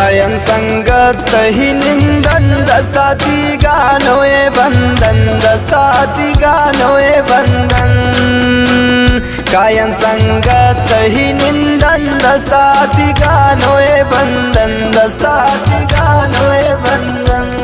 کاین سنگت تئی نندن، دستا تئی گانوئے بندن، دستا تئی گانوئے بندن۔ کاین سنگت تئی نندن، دستا تئی گانوئے بندن، دستا تئی گانوئے بندن۔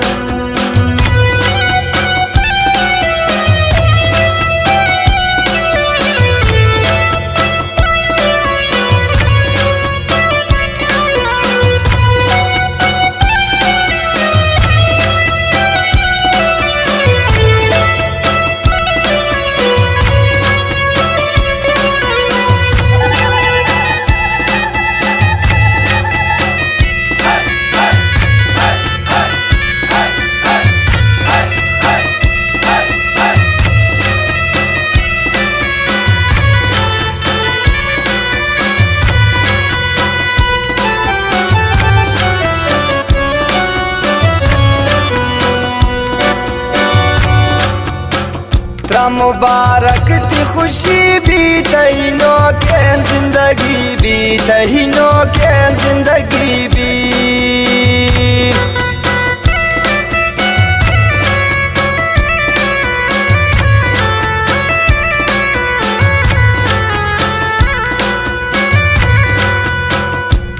ترا مبارک تئی خوشی بی، تئی نوکیں زندگی بی، تئی نوکیں زندگی بی۔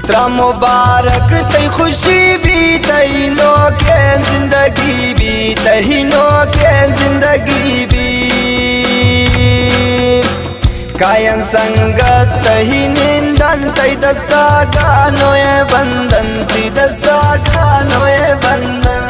ترا مبارک تئی خوشی بی، تئی نوکیں زندگی بی، تئی نوکیں زندگی بی۔ کاین سنگت تئی نندن، تئی دستا گانوئے بندن، تئی دستا گانوئے بندن۔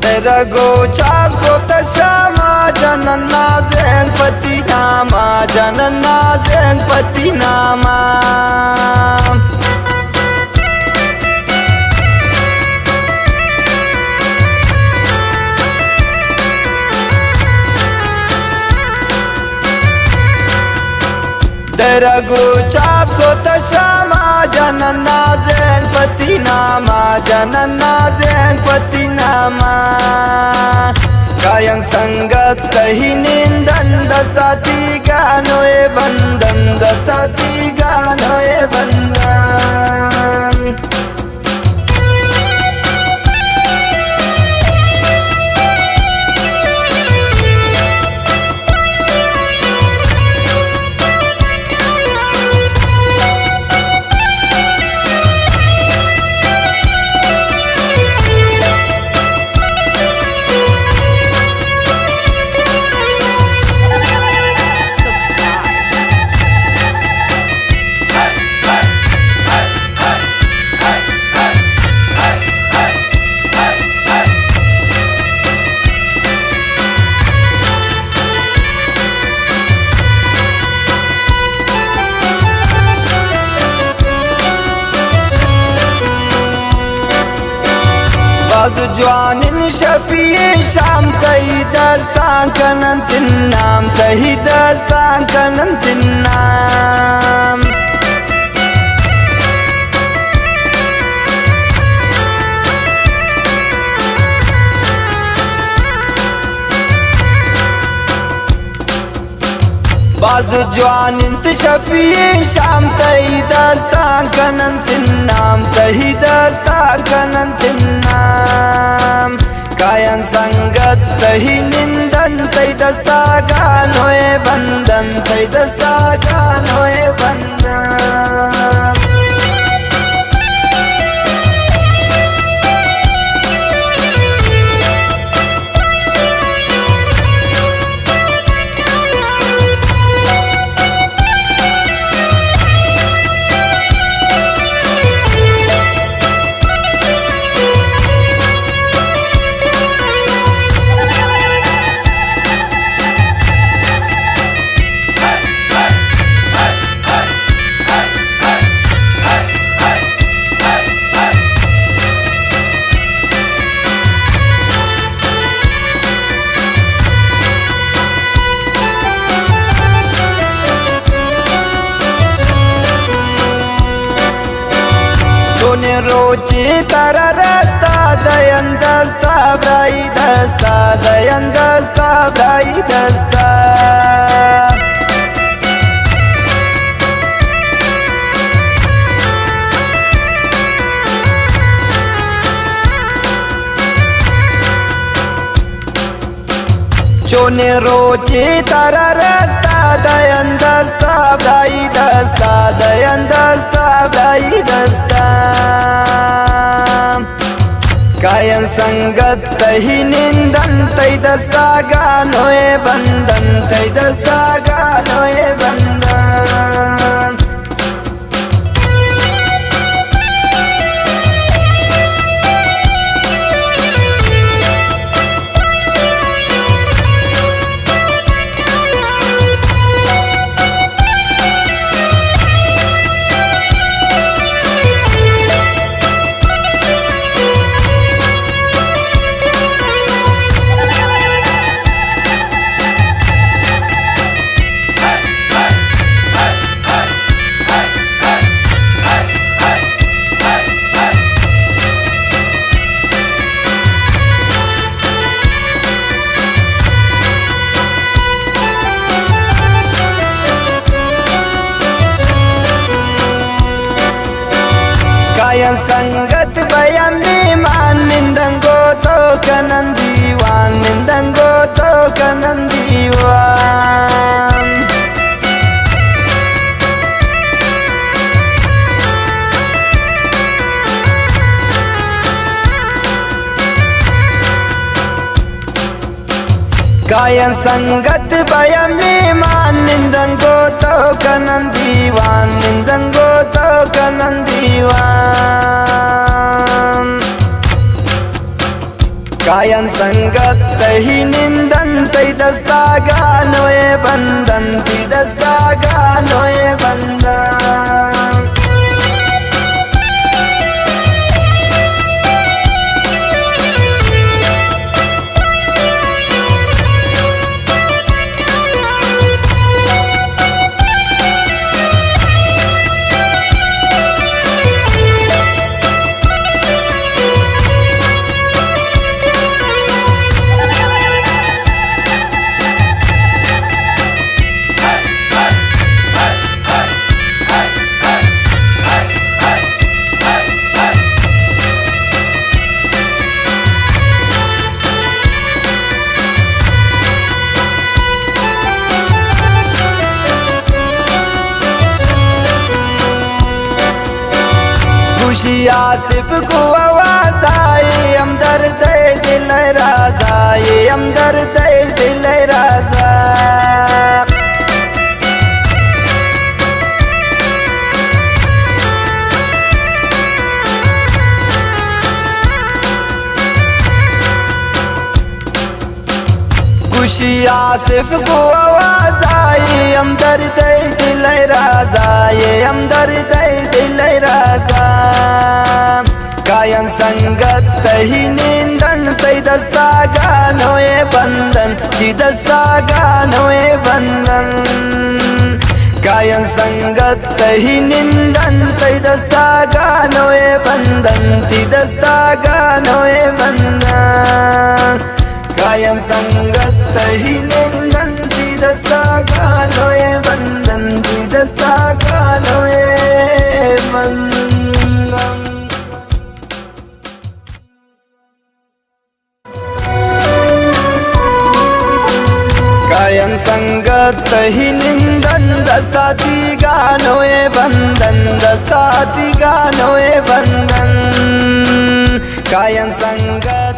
درگو چاپ سوت شما جنن نازین پتی ناما، جنن نازین پتی ناما۔ درگو چاپ سوت شما جنن نازین پتی ناما، جنن نازین پتی ناما۔ کاین سنگت تئی نندن، دستا تئی گانوئے بندن، دستا تئی گانوئے بندن۔ باز جوانیں شپی شام تئی دستاں کننت نام، تئی دستاں کننت نام۔ باز جوان انت شپی شام تئی دستاں کننت نام، تئی دستاں کننت نام۔ کاین سنگت تئی نندن، تئی دستا گانوئے بندن، تئی دستا گانوئے بندن۔ روچے ترا رستا دین دستا برائی دستا، دین دستا برائی دستا۔ چونیں روچے ترا رستا دین دستا برائی دستا، دین دستا برائی دستا۔ کاین سنگت تئی نندن، تئی دستا گانوئے بندن، تئی دستا گانوئے بندن۔ کاین سنگت بیا مہمان، نندنگو تو کنن دیوان، نندنگو تو کنن دیوان۔ کاین سنگت بیا مہمان، نندنگو تو کنن دیوان، نندنگو تو کنن دیوان۔ کاین سنگت تئی نندن، تئی دستا گانوئے بندن، تئی دستا گانوئے بندن۔ گوشی آصف گوں آوازا، اے ہمدرد ءِ دل ءِ رازا، اے ہمدرد ءِ دل ءِ رازا۔ گوشی آصف گوں آوازا، اے ہمدرد ءِ دل ءِ رازا، اے ہمدرد ءِ دل ءِ رازا۔ کاین سنگت تئی نندن، تئی دستا گانوئے بندن، تئی دستا گانوئے بندن۔ کاین سنگت تئی نندن، تئی دستا گانوئے بندن، تئی دستا گانوئے بندن۔ کاین سنگت تئی نندن، تئی دستا گانوئے بندن، تئی دستا گانوئے بندن۔ کاین سنگت تئی نندن، دستا تئی گانوئے بندن، دستا تئی گانوئے بندن۔ کاین سنگت